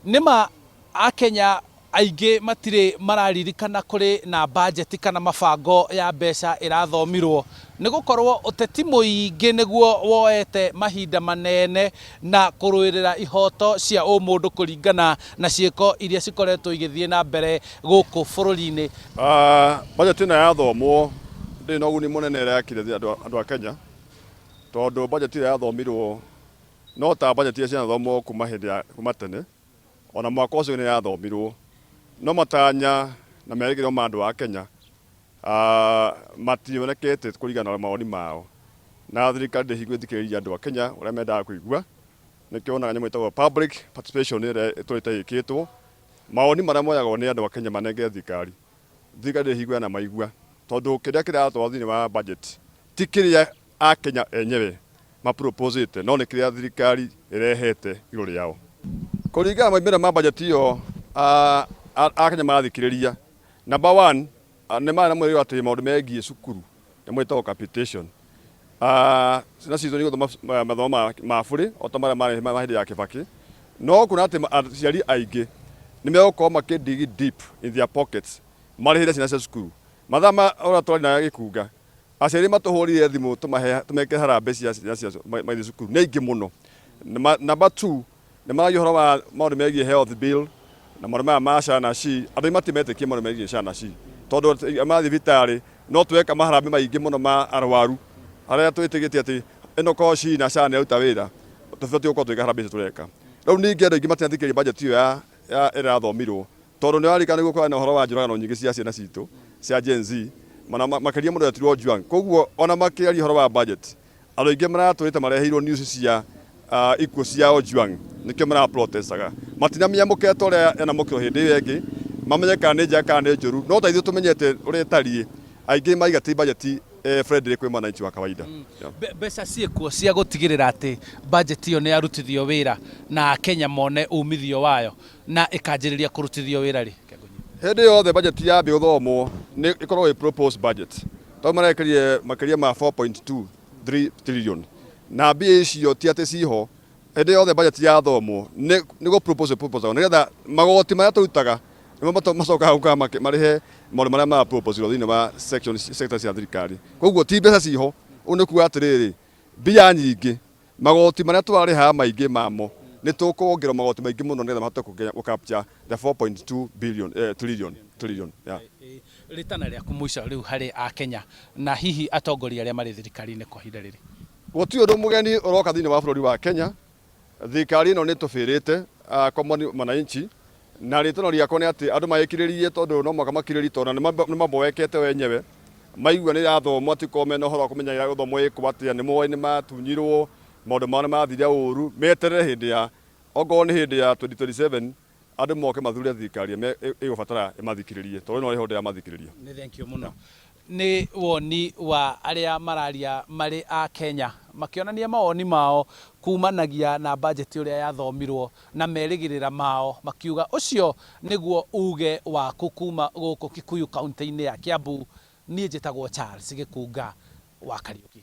Nĩma Akenya aingĩ matirĩ mararirikana kũrĩ na bajeti kana mabango ya mbeca ĩrathomirwo, nĩ gũkorwo ũteti mũingĩ nĩguo woete mahinda manene na kũrũĩrĩra ihoto cia ũmũndũ kũringana na ciĩko iria cikoretwo igĩthiĩ na mbere gũkũ bũrũri-inĩ. Bajeti ĩno yathomwo ndĩrĩ na ũguni mũnene ĩrekire andũ a Kenya, tondũ bajeti ĩrĩa yathomirwo no ta bajeti iria cianathomwo kuma hĩndĩ ya kuma tene, ona mwaka ũcio nĩ yathomirwo, no matanya na merĩgĩrĩro ma andũ a Kenya mationekete kũringana na mawoni mao, na thirikari ndĩhingo ĩthikĩrĩirie andũ a Kenya ũrĩa mendaga kũigua, nĩkĩo wonaga nyamũ ĩtagwo public participation ĩrĩa ĩtũrĩte ĩkĩtwo, mawoni marĩa moyagwo nĩ andũ a Kenya manengere thirikari, thirikari ndĩrĩ hingo yanamaigua, tondũ kĩrĩa kĩratwarwo thĩinĩ wa budget ti kĩrĩa Akenya enyewe ma propose ĩte no nĩ kĩrĩa thirikari ĩrehete igũrũ rĩao. Kũringana na moimĩrĩro ma budget ĩyo Akenya marathikĩrĩria, number one nĩ marĩ na mwĩrĩgĩrĩro atĩ maũndũ megiĩ cukuru nyamũ ĩtagwo capitation ciana citũ nĩ igũthoma mathomo ma burĩ o ta marĩa marĩ ma hĩndĩ ya Kĩbakĩ, no kuona atĩ aciari aingĩ nĩ megũkorwo makĩ dig deep in their pockets marĩhĩre ciana cia cukuru. Mathaa ma ũrĩa twarĩ na gĩkunga Aciari matũhũrire thimũ tũmahe tũmekĩre harambee cia ciana ciao magĩthiĩ cukuru nĩ aingĩ mũno. Number two, nĩ maragia ũhoro wa maũndũ megiĩ health bill na maũndũ maya ma SHA na SHI. Andũ aingĩ matimetĩkia maũndũ megiĩ SHA na SHI tondũ mathiĩ thibitarĩ no tweka maharambee maingĩ mũno ma arwaru arĩa twĩtĩkĩtie atĩ ĩno korwo SHI na SHA nĩ ĩraruta wĩra tũtibatiĩ gũkorwo tũgĩka harambee icio tũreka. Rĩu ningĩ andũ aingĩ matinathikĩrĩria budget ĩyo ya ĩrĩa ĩrathomirwo Tondũ nĩ ũraririkana nĩguo kũrarĩ na ũhoro wa njũragano nyingĩ cia ciana citũ cia Gen Z, mana makĩria mũndũ wetirwo Ojwang. Koguo ona makĩaria ũhoro wa budget, andũ aingĩ maratũrĩte mareheirwo news cia ikuũ cia Ojwang, nĩkĩo mara protestaga. Matinamĩamũkĩra ta ũrĩa yanamũkĩrwo hĩndĩ ĩyo ĩngĩ, mamenye kana nĩ njega kana nĩ njũru. No ta ithuĩ tũmenyete ũrĩa ĩtariĩ, aingĩ maraiga ti budget friendly kwĩ mwananchi wa kawaida. Mbeca ciĩkuo cia gũtigĩrĩra atĩ budget ĩyo nĩ yarutithio wĩra na Akenya mone umithio wayo? Na ĩkanjĩrĩria kũrutithio wĩra rĩ? Hĩndĩ yothe bajeti yambia gũthomwo nĩ ĩkoragwo ĩ proposed budget tondũ marekĩrire makĩria ma 4.23 trillion na mbia icio ti atĩ ciho hĩndĩ yothe bajeti yathomwo nĩ gũ propose proposal nĩgetha magoti marĩa tũrutaga nĩmo macokaga gũka marĩhe maũndũ marĩa mara propose thĩinĩ wa section sector cia thirikari koguo ti mbeca ciho ũguo nĩ kuga atĩrĩrĩ mbia nyingĩ Magoti marĩa tũrarĩhaga maingĩ mamo nĩ tũkuongererwo magoti maingĩ mũno nĩgetha mahote kũ capture the 4.2 billion, trillion, trillion, yeah. Rĩtana rĩaku mũico rĩu harĩ Akenya na hihi atongoria arĩa marĩ thirikari-inĩ kwa ihinda rĩrĩ? Gũtirĩ ũndũ mũgeni ũroka thĩinĩ wa bũrũri wa Kenya. Thirikari ĩno nĩ ĩtũbĩrĩte kwa mwananchi Na rĩtano rĩakwa nĩ atĩ andũ magĩkirĩrĩrie tondũ no mũhaka makirĩrĩrie tondũ nĩ maboekete o enyewe, maigua nĩ ĩrathomwo matikoragwo mena ũhoro wa kũmenya ĩrathomwo ĩkwo atĩa, nĩ moĩ nĩ matunyirwo, maũndũ mao nĩ mathire ũru, meterere hĩndĩ ya, okorwo nĩ hĩndĩ ya 2027 andũ moke mathure thirikari ĩrĩa ĩgũbatara ĩmathikĩrĩrie tondũ ĩno ĩho ndĩramathikĩrĩria. Nĩ thengiũ mũno. Nĩ woni wa arĩa mararia marĩ a Kenya makĩonania mawoni mao kumanagia na bajeti ũrĩa yathomirwo na merĩgĩrĩra mao makiuga ũcio nĩguo uge waku kuma gũkũ Kikuyu kaunti-inĩ ya Kiambu. Niĩ njĩtagwo Charles Gĩkunga wa Kariũki.